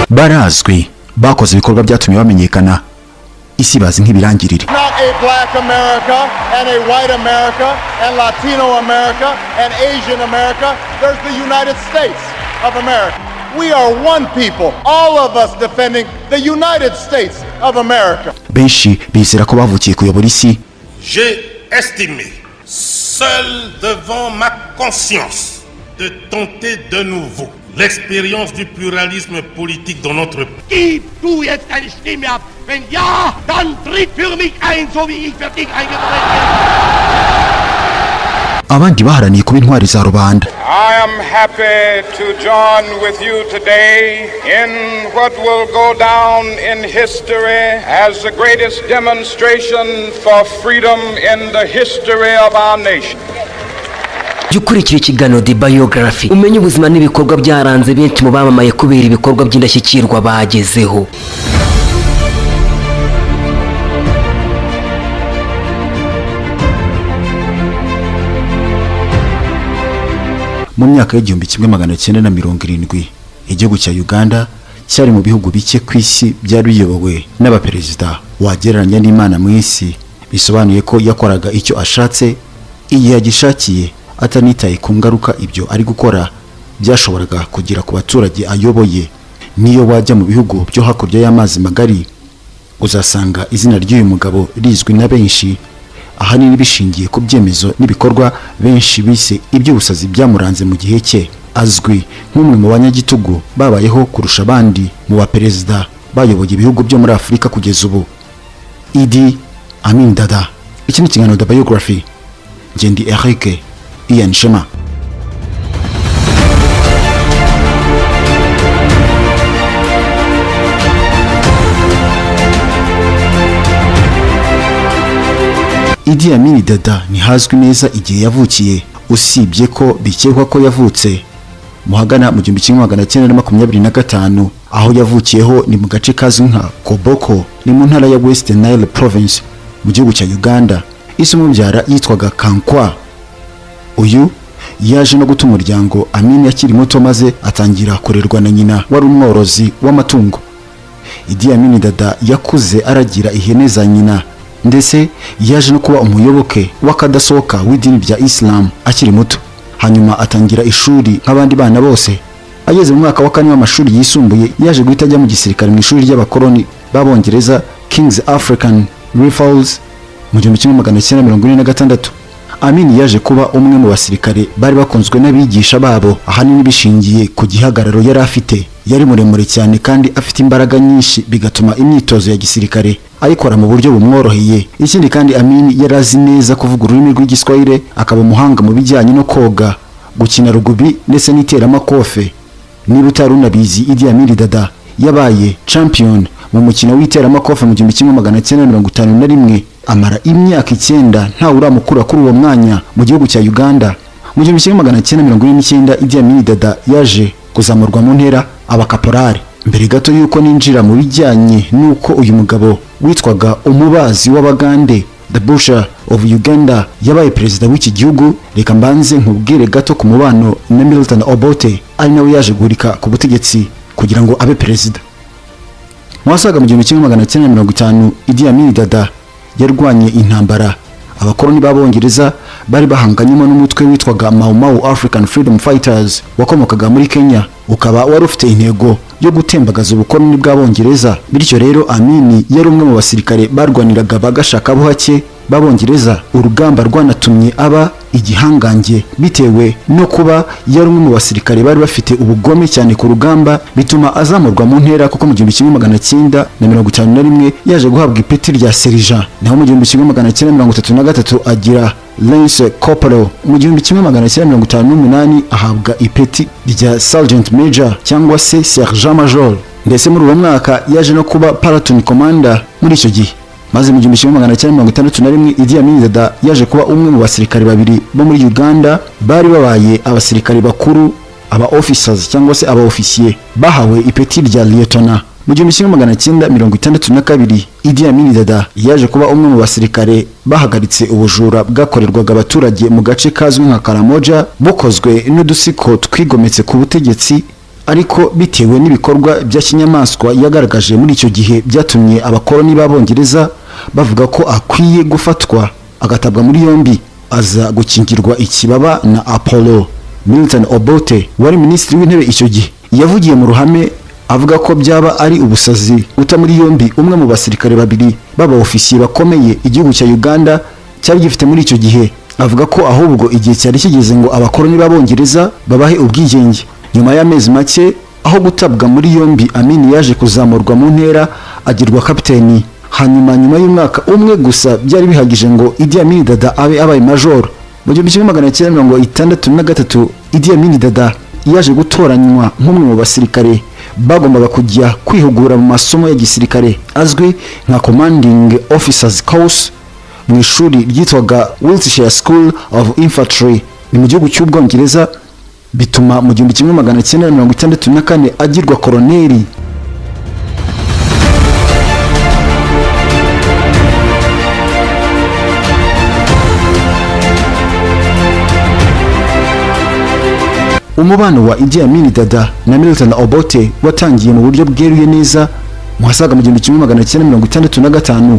Barazwi, bakoze ibikorwa byatumye bamenyekana, isi bazi nk'ibirangirire. Not a black America and a white America and Latino America and Asian America. There's the United States of America. We are one people, all of us defending the United States of America. Benshi bizera ko bavukiye kuyobora isi. J'ai estimé, seul devant ma conscience, de tenter de nouveau l'expérience du pluralisme politique dans notre pays. Gib du jetzt deine Stimme ab. Wenn ja, dann tritt für mich ein, so wie ich für dich eingetreten bin. Abandi baharaniye kuba intwari za rubanda. I am happy to join with you today in what will go down in history as the greatest demonstration for freedom in the history of our nation. Jya ukurikira ikiganiro The Biography, umenye ubuzima n'ibikorwa byaranze benshi mu bamamaye kubera ibikorwa by'indashyikirwa bagezeho. Mu myaka y'1970, igihugu cya Uganda cyari mu bihugu bike ku isi byari biyobowe n'abaperezida wagereranya n'Imana mu isi, bisobanuye ko yakoraga icyo ashatse igihe agishakiye, atanitaye ku ngaruka ibyo ari gukora byashoboraga kugira ku baturage ayoboye. Niyo wajya mu bihugu byo hakurya y'amazi magari, uzasanga izina ry'uyu mugabo rizwi na benshi, ahanini bishingiye ku byemezo n'ibikorwa benshi bise iby'ubusazi byamuranze mu gihe cye. Azwi nk'umwe mu banyagitugu babayeho kurusha abandi mu baperezida bayoboye ibihugu byo muri Afurika kugeza ubu, Idi Amin Dada. Iki ni ikiganiro The Biography, Ngendi Eric Ian Shema. Idi Amin Dada ntihazwi neza igihe yavukiye, usibye ko bikekwa ko yavutse muhagana mu 1925. Aho yavukiyeho ni mu gace kazwi nka Koboko, ni mu ntara ya West Nile Province mu gihugu cya Uganda. Ise umubyara yitwaga Kankwa. Uyu yaje no guta umuryango Amin akiri muto, maze atangira kurerwa na nyina wari umworozi w'amatungo. Idi Amin Dada yakuze aragira ihene za nyina, ndetse yaje no kuba umuyoboke w'akadasohoka w'idini rya Islam akiri muto. Hanyuma atangira ishuri nk'abandi bana bose. Ageze mu mwaka wa kane w'amashuri yisumbuye, yaje guhita ajya mu gisirikare mu ishuri ry'abakoloni b'Abongereza, King's African Rifles, mu 1946. Amin yaje kuba umwe mu basirikare bari bakunzwe n'abigisha babo, ahanini bishingiye ku gihagararo yari afite. Yari muremure cyane kandi afite imbaraga nyinshi, bigatuma imyitozo ya gisirikare ayikora mu buryo bumworoheye. Ikindi kandi, Amin yari azi neza kuvuga ururimi rw'Igiswahili, akaba umuhanga mu bijyanye no koga, gukina rugubi ndetse n'iteramakofe. Niba utari unabizi, Idi Amin Dada yabaye champion mu mukino w'iteramakofe mu 1951, amara imyaka 9 ntawe uramukura kuri uwo mwanya mu gihugu cya Uganda. Mu 1949, Idi Amin Dada yaje kuzamurwa mu ntera, aba kaporari. Mbere gato y'uko ninjira mu bijyanye n'uko uyu mugabo witwaga umubazi w'Abagande, the Butcher of Uganda, yabaye perezida w'iki gihugu, reka mbanze nkubwire gato ku mubano na Milton Obote, ari nawe yaje guhurika ku butegetsi kugira ngo abe perezida. Mu wasaga mu 1950, Idi Amin Dada yarwanye intambara abakoloni b'Abongereza bari bahanganyemo n'umutwe witwaga Mau Mau African Freedom Fighters wakomokaga muri Kenya, ukaba wari ufite intego yo gutembagaza ubukoloni bw'Abongereza. Bityo rero, Amini yari umwe mu basirikare barwaniraga bagashakabuhake b'Abongereza, urugamba rwanatumye aba igihangange bitewe no kuba yari umwe mu basirikare bari bafite ubugome cyane ku rugamba, bituma azamurwa mu ntera, kuko mu 1951 yaje guhabwa ipeti rya serija, naho mu 1933 agira Lance Corporal. Mu 1958 ahabwa ipeti rya Sergeant Major cyangwa se Sergeant Major, ndetse muri uwo mwaka yaje no kuba Platoon Commander muri icyo gihe. Maze mu 1961, Idi Amin Dada yaje kuba umwe mu basirikare babiri bo muri Uganda bari babaye abasirikare bakuru, aba officers cyangwa se aba ofisiye, bahawe ipeti rya lieutenant. Mu 1962, Idi Amin Dada yaje kuba umwe mu basirikare bahagaritse ubujura bwakorerwaga abaturage mu gace kazwi nka Karamoja, bukozwe n'udutsiko twigometse ku butegetsi. Ariko bitewe n'ibikorwa bya kinyamaswa yagaragaje muri icyo gihe, byatumye abakoloni b'Abongereza bavuga ko akwiye gufatwa agatabwa muri yombi. Aza gukingirwa ikibaba na Apollo Milton Obote wari minisitiri w'intebe icyo gihe. Yavugiye mu ruhame avuga ko byaba ari ubusazi guta muri yombi umwe mu basirikare babiri b'aba ofisiye bakomeye igihugu cya Uganda cyari gifite muri icyo gihe. Avuga ko ahubwo igihe cyari kigeze ngo abakoloni b'Abongereza babahe ubwigenge. Nyuma y'amezi make aho gutabwa muri yombi, Amini yaje kuzamurwa mu ntera agirwa kapiteni. Hanyuma nyuma y'umwaka umwe gusa byari bihagije ngo Idi Amin Dada abe abaye majoro. Mu 1963, Idi Amin Dada yaje gutoranywa nk'umwe mu basirikare bagombaga kujya kwihugura mu masomo ya gisirikare azwi nka Commanding Officers Course mu ishuri ryitwaga Wiltshire School of Infantry, ni mu gihugu cy'Ubwongereza. Bituma mu 1964 agirwa koroneri. Umubano wa Idi Amin Dada na Milton Obote watangiye mu buryo bweruye neza mu hasaga mu 1965,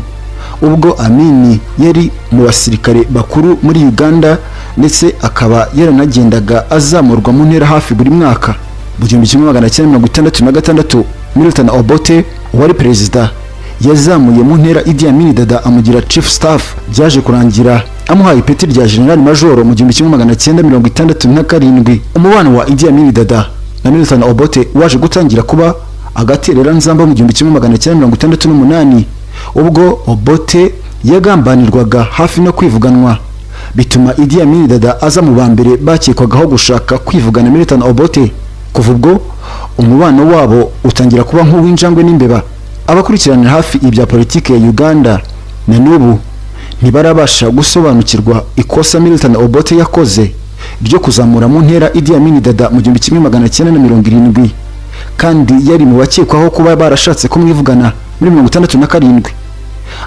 ubwo Amini yari mu basirikare bakuru muri Uganda, ndetse akaba yaranagendaga azamurwa mu ntera hafi buri mwaka. Mu 1966, Milton Obote wari perezida yazamuye mu ntera Idi Amin Dada amugira chief staff. Byaje kurangira amuhaye ipeti rya general major mu 1967. Umubano wa Idi Amin Dada na Milton Obote waje gutangira kuba agatereranzamba mu 1968, ubwo Obote yagambanirwaga hafi no kwivuganwa, bituma Idi Amin Dada aza mu ba mbere bakekwagaho gushaka kwivugana Milton Obote. Kuva ubwo umubano wabo utangira kuba nk'uw'injangwe n'imbeba. Abakurikiranira hafi ibya politiki ya Uganda na n'ubu ntibarabasha gusobanukirwa ikosa Milton Obote yakoze ryo kuzamura mu ntera Idi Amin Dada mu 1970, kandi yari mu bakekwaho kuba barashatse kumwivugana muri 67.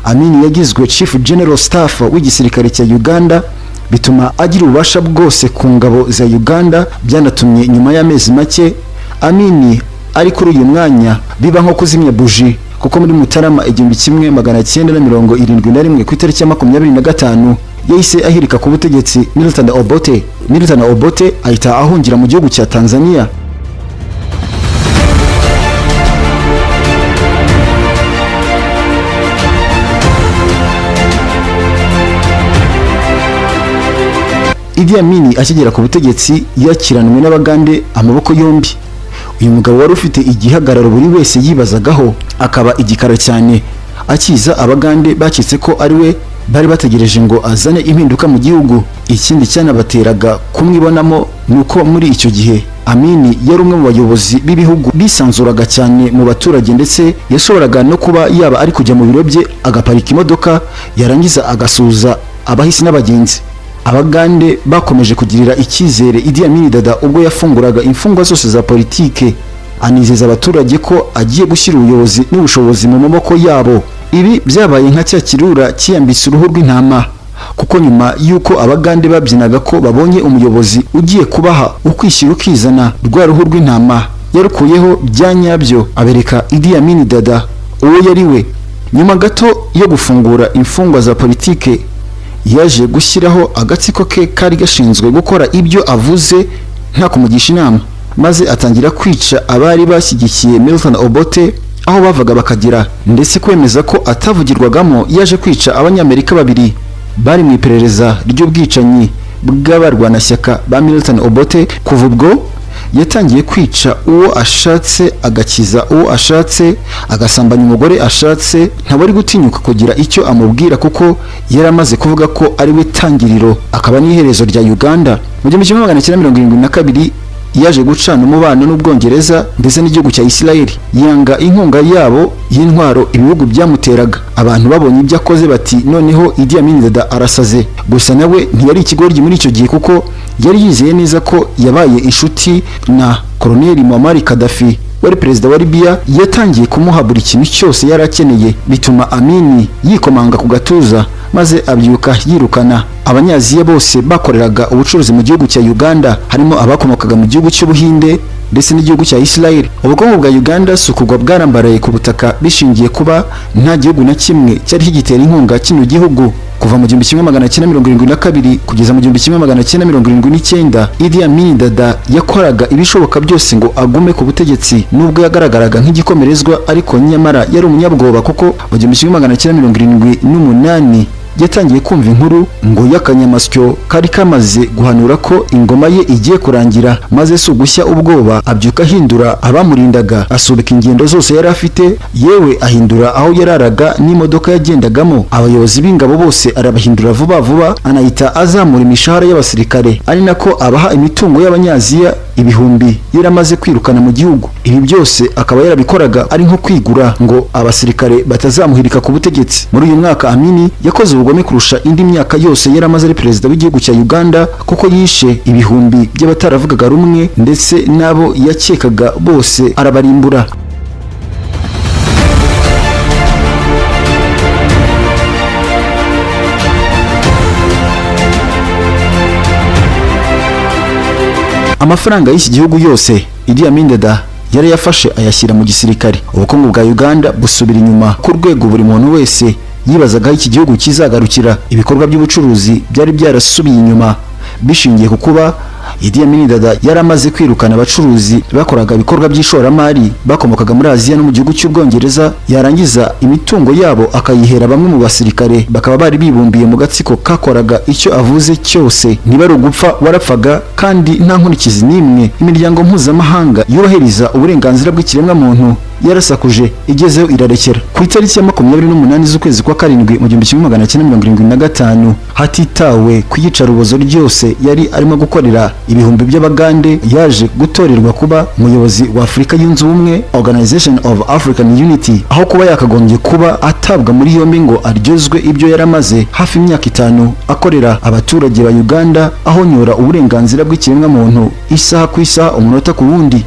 Amini yagizwe Chief General Staff w'igisirikare cya Uganda, bituma agira ububasha bwose ku ngabo za Uganda. Byanatumye nyuma y'amezi make Amini ari kuri uyu mwanya biba nko kuzimya buji, kuko muri Mutarama 1971, ku itariki ya 25, yahise ahirika ku butegetsi Milton Obote. Milton Obote ahita ahungira mu gihugu cya Tanzania. Idi Amin akigera ku butegetsi yakiranwe n'Abagande amaboko yombi. Uyu mugabo wari ufite igihagararo buri wese yibazagaho, akaba igikara cyane, akiza Abagande baketse ko ari we bari bategereje ngo azane impinduka mu gihugu. Ikindi cyanabateraga kumwibonamo ni uko muri icyo gihe Amini yari umwe mu bayobozi b'ibihugu bisanzuraga cyane mu baturage, ndetse yashoboraga no kuba yaba ari kujya mu biro bye agaparika imodoka, yarangiza agasuhuza abahisi n'abagenzi. Abagande bakomeje kugirira icyizere Idi Amin Dada ubwo yafunguraga imfungwa zose za politike, anizeza abaturage ko agiye gushyira ubuyobozi n'ubushobozi mu maboko yabo. Ibi byabaye nka cya kirura cyiyambitse uruhu rw'intama, kuko nyuma y'uko Abagande babyinaga ko babonye umuyobozi ugiye kubaha ukwishyira ukizana, rwa ruhu rw'intama yarukuyeho bya nyabyo, abereka Idi Amin Dada uwo yari we. Nyuma gato yo gufungura imfungwa za politike, yaje gushyiraho agatsiko ke kari gashinzwe gukora ibyo avuze nta kumugisha inama, maze atangira kwica abari bashyigikiye Milton Obote aho bavaga bakagera, ndetse kwemeza ko atavugirwagamo yaje kwica Abanyamerika babiri bari mu iperereza ry'ubwicanyi bw'abarwanashyaka ba Milton Obote. Kuva ubwo yatangiye kwica uwo ashatse, agakiza uwo ashatse, agasambanya umugore ashatse. Ntabwo gutinyuka kugira icyo amubwira, kuko yari amaze kuvuga ko ari we tangiriro akaba n'iherezo rya Uganda. Mu 1972 yaje gucana umubano n'Ubwongereza ndetse n'igihugu cya Israel, yanga inkunga yabo y'intwaro ibihugu byamuteraga. Abantu babonye ibyo akoze bati: "Noneho Idi Amin Dada arasaze." Gusa nawe ntiyari ikigoryi muri icyo gihe, kuko yari yizeye neza ko yabaye inshuti na Colonel Muammar Gaddafi wari perezida wa Libya. Yatangiye kumuha buri kintu cyose yari akeneye, bituma Amini yikomanga ku gatuza, maze abyuka yirukana Abanyaziya bose bakoreraga ubucuruzi mu gihugu cya Uganda, harimo abakomokaga mu gihugu cy'Ubuhinde. ndetse n'igihugu cya Israel. Ubukungu bwa Uganda si ukugwa, bwarambaraye ku butaka, bishingiye kuba nta gihugu na kimwe cyari kigitera inkunga kino gihugu. Kuva mu 1972 kugeza mu 1979, Idi Amin Dada yakoraga ibishoboka byose ngo agume ku butegetsi, nubwo yagaragaraga nk'igikomerezwa, ariko nyamara yari umunyabwoba, kuko mu 1978 yatangiye kumva inkuru ngo y'akanyamasyo kari kamaze guhanura ko ingoma ye igiye kurangira, maze si ugushya ubwoba, abyuka ahindura abamurindaga, asubika ingendo zose yari afite, yewe ahindura aho yararaga n'imodoka yagendagamo. Abayobozi b'ingabo bose arabahindura vuba vuba, anahita azamura imishahara y'abasirikare, ari nako abaha imitungo y'Abanyaziya ibihumbi yaramaze kwirukana mu gihugu. Ibi byose akaba yarabikoraga ari nko kwigura ngo abasirikare batazamuhirika ku butegetsi. Muri uyu mwaka Amini yakoze ubugome kurusha indi myaka yose yaramaze ari perezida w'igihugu cya Uganda, kuko yishe ibihumbi by'abataravugaga rumwe, ndetse n'abo yakekaga bose arabarimbura. Amafaranga y'iki gihugu yose Idi Amin Dada yari yafashe ayashyira mu gisirikare. Ubukungu bwa Uganda busubira inyuma ku rwego buri muntu wese yibazaga aho iki gihugu kizagarukira. Ibikorwa by'ubucuruzi byari byarasubiye inyuma, bishingiye ku kuba Idi Amin Dada yari amaze kwirukana abacuruzi bakoraga ibikorwa by'ishoramari bakomokaga muri Aziya no mu gihugu cy'Ubwongereza, yarangiza imitungo yabo akayihera bamwe mu basirikare, bakaba bari bibumbiye mu gatsiko kakoraga icyo avuze cyose. Niba ari ugupfa warapfaga, kandi nta nkurikizi n'imwe. Imiryango mpuzamahanga yubahiriza uburenganzira bw'ikiremwamuntu yarasakuje, igezeho irarekera. Ku itariki ya 28 z'ukwezi kwa karindwi mu 1975, hatitawe ku iyicarubozo ryose yari arimo gukorera ibihumbi by'Abagande, yaje gutorerwa kuba umuyobozi wa Afurika Yunze Ubumwe, Organization of African Unity, aho kuba yakagombye kuba atabwa muri yombi ngo aryozwe ibyo yaramaze hafi imyaka 5 akorera abaturage ba Uganda, ahonyora uburenganzira bw'ikiremwamuntu isaha ku isaha, umunota ku wundi.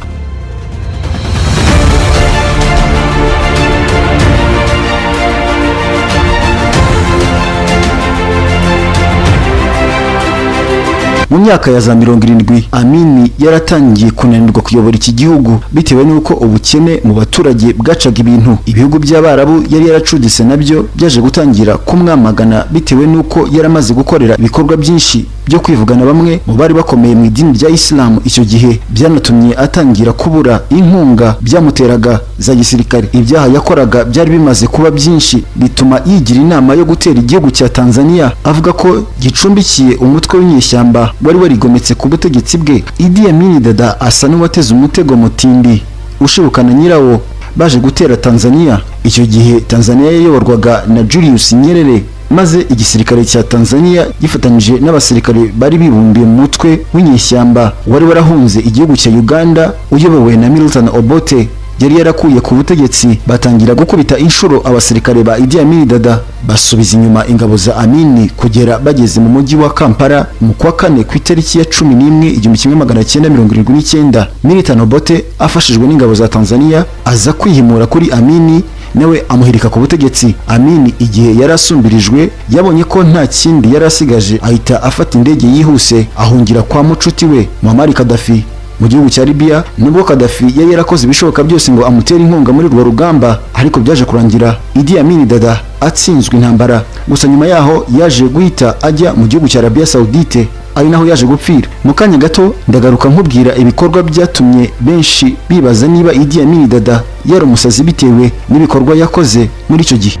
Mu myaka ya za 70, Amini yaratangiye kunanirwa kuyobora iki gihugu bitewe n'uko ubukene mu baturage bwacaga ibintu. Ibihugu by'Abarabu yari yaracuditse nabyo byaje gutangira kumwamagana, bitewe n'uko yaramaze gukorera ibikorwa byinshi byo kwivugana bamwe mu bari bakomeye mu idini rya Isilamu. Icyo gihe byanatumye atangira kubura inkunga byamuteraga za gisirikare. Ibyaha yakoraga byari bimaze kuba byinshi, bituma yigira inama yo gutera igihugu cya Tanzania, avuga ko gicumbikiye umutwe w'inyeshyamba wari warigometse ku butegetsi bwe. Idi Amin Dada asa n'uwateze umutego mutindi ushibukana nyirawo. Baje gutera Tanzania. Icyo gihe Tanzania yayoborwaga na Julius Nyerere, maze igisirikare cya Tanzania gifatanyije n'abasirikare bari bibumbiye mu mutwe w'inyeshyamba wari warahunze igihugu cya Uganda uyobowe na Milton Obote yari yarakuye ku butegetsi, batangira gukubita inshuro abasirikare ba Idi Amin Dada, basubiza inyuma ingabo za Amini kugera bageze mu mujyi wa Kampala mu kwa kane ku itariki ya 11 1979. Milton Obote afashijwe n'ingabo za Tanzania aza kwihimura kuri Amini, nawe amuhirika ku butegetsi. Amini igihe yari asumbirijwe yabonye ko nta kindi yari asigaje, ahita afata indege yihuse ahungira kwa mucuti we Muammar Gaddafi mu gihugu cya Libya. Nubwo Gaddafi yari yarakoze ibishoboka byose ngo amutere inkunga muri urwo rugamba, ariko byaje kurangira Idi Amin Dada atsinzwe intambara. Gusa nyuma yaho yaje guhita ajya mu gihugu cya Arabia Saudite, ari naho yaje gupfira. Mu kanya gato ndagaruka nkubwira ibikorwa byatumye benshi bibaza niba Idi Amin Dada yari umusazi bitewe n'ibikorwa yakoze muri icyo gihe.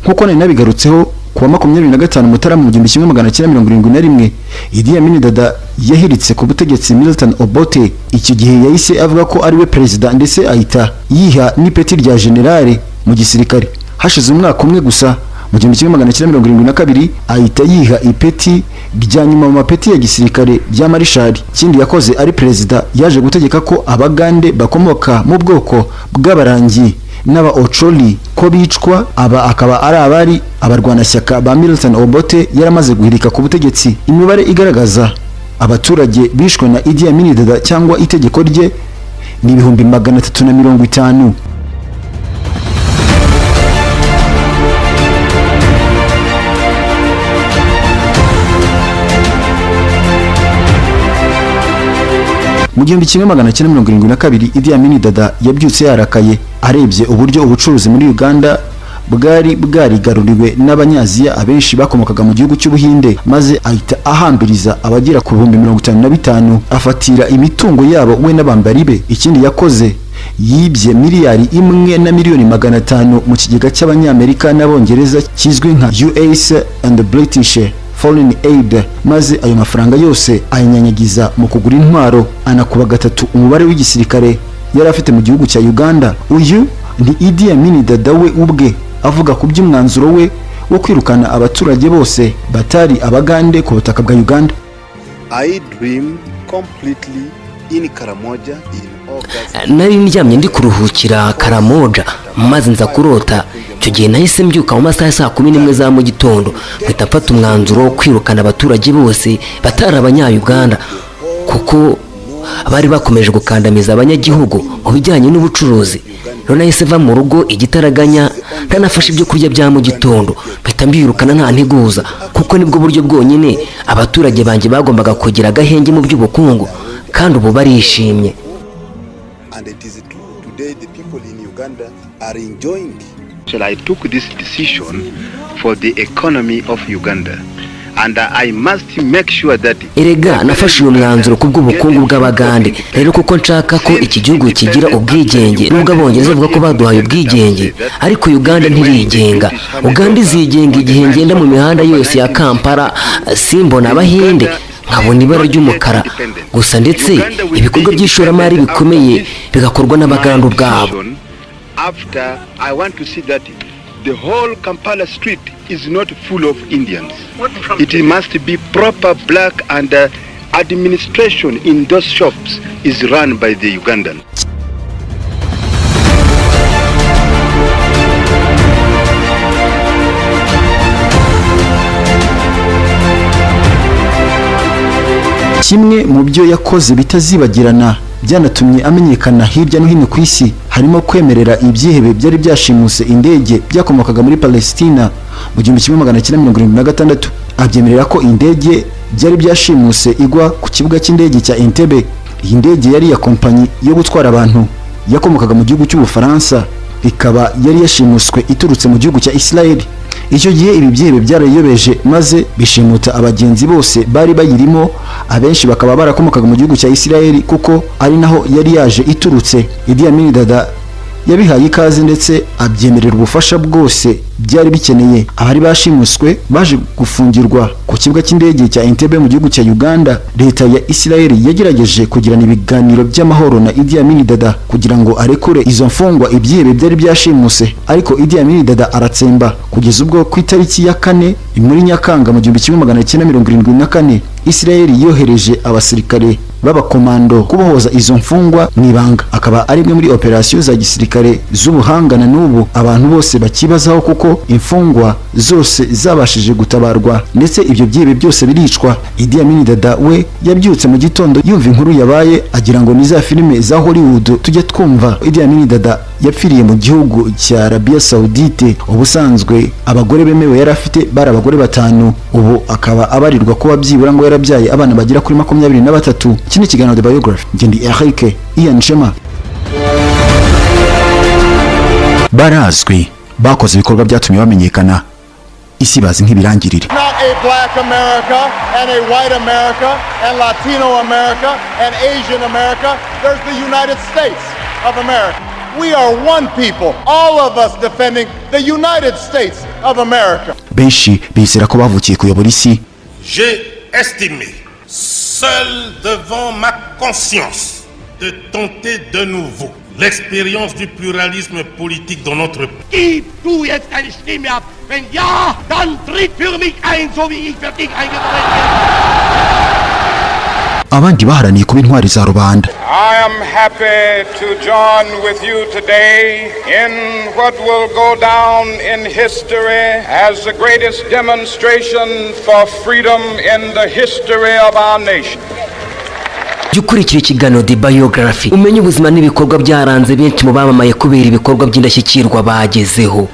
Nkuko nari nabigarutseho, kuwa 25 Mutarama mu 1971, Idi Amin Dada yahiritse ku butegetsi Milton Obote. Icyo gihe yahise avuga ko ari we perezida, ndetse ahita yiha n'ipeti rya generale mu gisirikare. Hashize umwaka umwe gusa, mu 1972, ahita yiha ipeti rya nyuma mu mapeti ya gisirikare rya marishali. Ikindi yakoze ari perezida, yaje gutegeka ko Abagande bakomoka mu bwoko bw'Abarangi n'aba Ocholi ko bicwa. Aba akaba ari abari abarwanashyaka ba Milton Obote yaramaze guhirika ku butegetsi. Imibare igaragaza abaturage bishwe na Idi Amin Dada cyangwa itegeko rye ni 350,000. Mu 1972, Idi Amin Dada yabyutse yarakaye arebye uburyo ubucuruzi muri Uganda bwari bwarigaruriwe n'Abanyaziya, abenshi bakomokaga mu gihugu cy'Ubuhinde, maze ahita ahambiriza abagera ku 55,000, afatira imitungo yabo we n'abambari be. Ikindi yakoze, yibye 1,500,000,000 mu kigega cy'Abanyamerika n'Abongereza kizwi nka US and British Foreign Aid, maze ayo mafaranga yose ayanyanyagiza mu kugura intwaro, anakuba gatatu umubare w'igisirikare yari afite mu gihugu cya Uganda. Uyu ni Idi Amin Dada we ubwe avuga ku by'umwanzuro we wo kwirukana abaturage bose batari Abagande ku butaka bwa Uganda. I dream completely in Karamoja in August. Nari ndyamye ndi kuruhukira Karamoja, maze nza kurota. Icyo gihe nahise mbyuka mu masaha ya saa 11 za mu gitondo, mpita mfata umwanzuro wo kwirukana abaturage bose batari Abanyayuganda, kuko bari bakomeje gukandamiza abanyagihugu mu bijyanye n'ubucuruzi. Rero nahise mva mu rugo igitaraganya, ntanafashe ibyo kurya bya mu gitondo, mpita mbirukana nta nteguza, kuko nibwo buryo bwonyine abaturage banjye bagombaga kugira agahenge mu by'ubukungu, kandi ubu barishimye. And it is true, today the people in Uganda are enjoying. I took this decision for the economy of Uganda. And I must make sure that Erega nafashe uyu mwanzuro ku bw'ubukungu bw'Abagande rero, kuko nshaka ko iki gihugu kigira ubwigenge. Nubwo Abongereza bavuga ko baduhaye ubwigenge, ariko Uganda ntirigenga. Uganda izigenga igihe ngenda mu mihanda yose ya Kampala simbona Abahinde, nkabona ibara ry'umukara gusa, ndetse ibikorwa by'ishoramari bikomeye bigakorwa n'Abagande ubwabo. After I want to see that the whole Kampala street is not full of Indians. It must be proper black and administration in those shops is run by the Ugandan. Kimwe mu byo yakoze bitazibagirana, byanatumye amenyekana hirya no hino ku isi, harimo kwemerera ibyihebe byari byashimuse indege byakomokaga muri Palestina mu 1976, abyemerera ko indege byari byashimuse igwa ku kibuga cy'indege cya Entebbe. Iyi ndege yari iya kompanyi yo gutwara abantu yakomokaga mu gihugu cy'Ubufaransa, ikaba yari yashimuswe iturutse mu gihugu cya Israel. Icyo gihe ibi byihebe byarayiyobeje, maze bishimuta abagenzi bose bari bayirimo, abenshi bakaba barakomokaga mu gihugu cya Israel kuko ari naho yari yaje iturutse. Idi Amin Dada yabihaye ikaze, ndetse abyemerera ubufasha bwose byari bikeneye. Abari bashimuswe baje gufungirwa ku kibuga cy'indege cya Entebbe mu gihugu cya Uganda. Leta ya Israel yagerageje kugirana ibiganiro by'amahoro na Idi Amin Dada kugira ngo arekure izo mfungwa ibyihebe byari byashimuse, ariko Idi Amin Dada aratsemba, kugeza ubwo ku itariki ya 4 muri Nyakanga mu 1974, Israel yohereje abasirikare b'abakomando kubohoza izo mfungwa mu ibanga, akaba ari imwe muri operasiyo za gisirikare z'ubuhanga na n'ubu abantu bose bakibazaho, kuko imfungwa zose zabashije gutabarwa, ndetse ibyo byihebe byose biricwa. Idi Amin Dada we yabyutse mu gitondo yumva inkuru yabaye, agira ngo ni za filime za Hollywood tujya twumva. Idi Amin Dada yapfiriye mu gihugu cya Arabia Saudite. Ubusanzwe abagore bemewe yari afite bari abagore batanu, ubu akaba abarirwa kuba byibura ngo yarabyaye abana bagera kuri 23. Iki ni ikiganiro The Biography, njye ndi Eric Ian Shema. Barazwi, bakoze ibikorwa byatumye bamenyekana, isi bazi nk'ibirangirire. Not a black America and a white America and Latino America and Asian America. There's the United States of America. We are one people, all of us defending the United States of America. Benshi bizera ko bavukiye kuyobora isi. J'ai estimé, seul devant ma conscience, de tenter de nouveau l'expérience du pluralisme politique dans notre pays. Gib du jetzt deine Stimme ab. Wenn ja, dann tritt für mich ein, so wie ich für dich eingetreten bin. Abandi baharaniye kuba intwari za rubanda. I am happy to join with you today in what will go down in history as the greatest demonstration for freedom in the history of our nation. Jya ukurikira ikiganiro The Biography, umenye ubuzima n'ibikorwa byaranze benshi mu bamamaye kubera ibikorwa by'indashyikirwa bagezeho.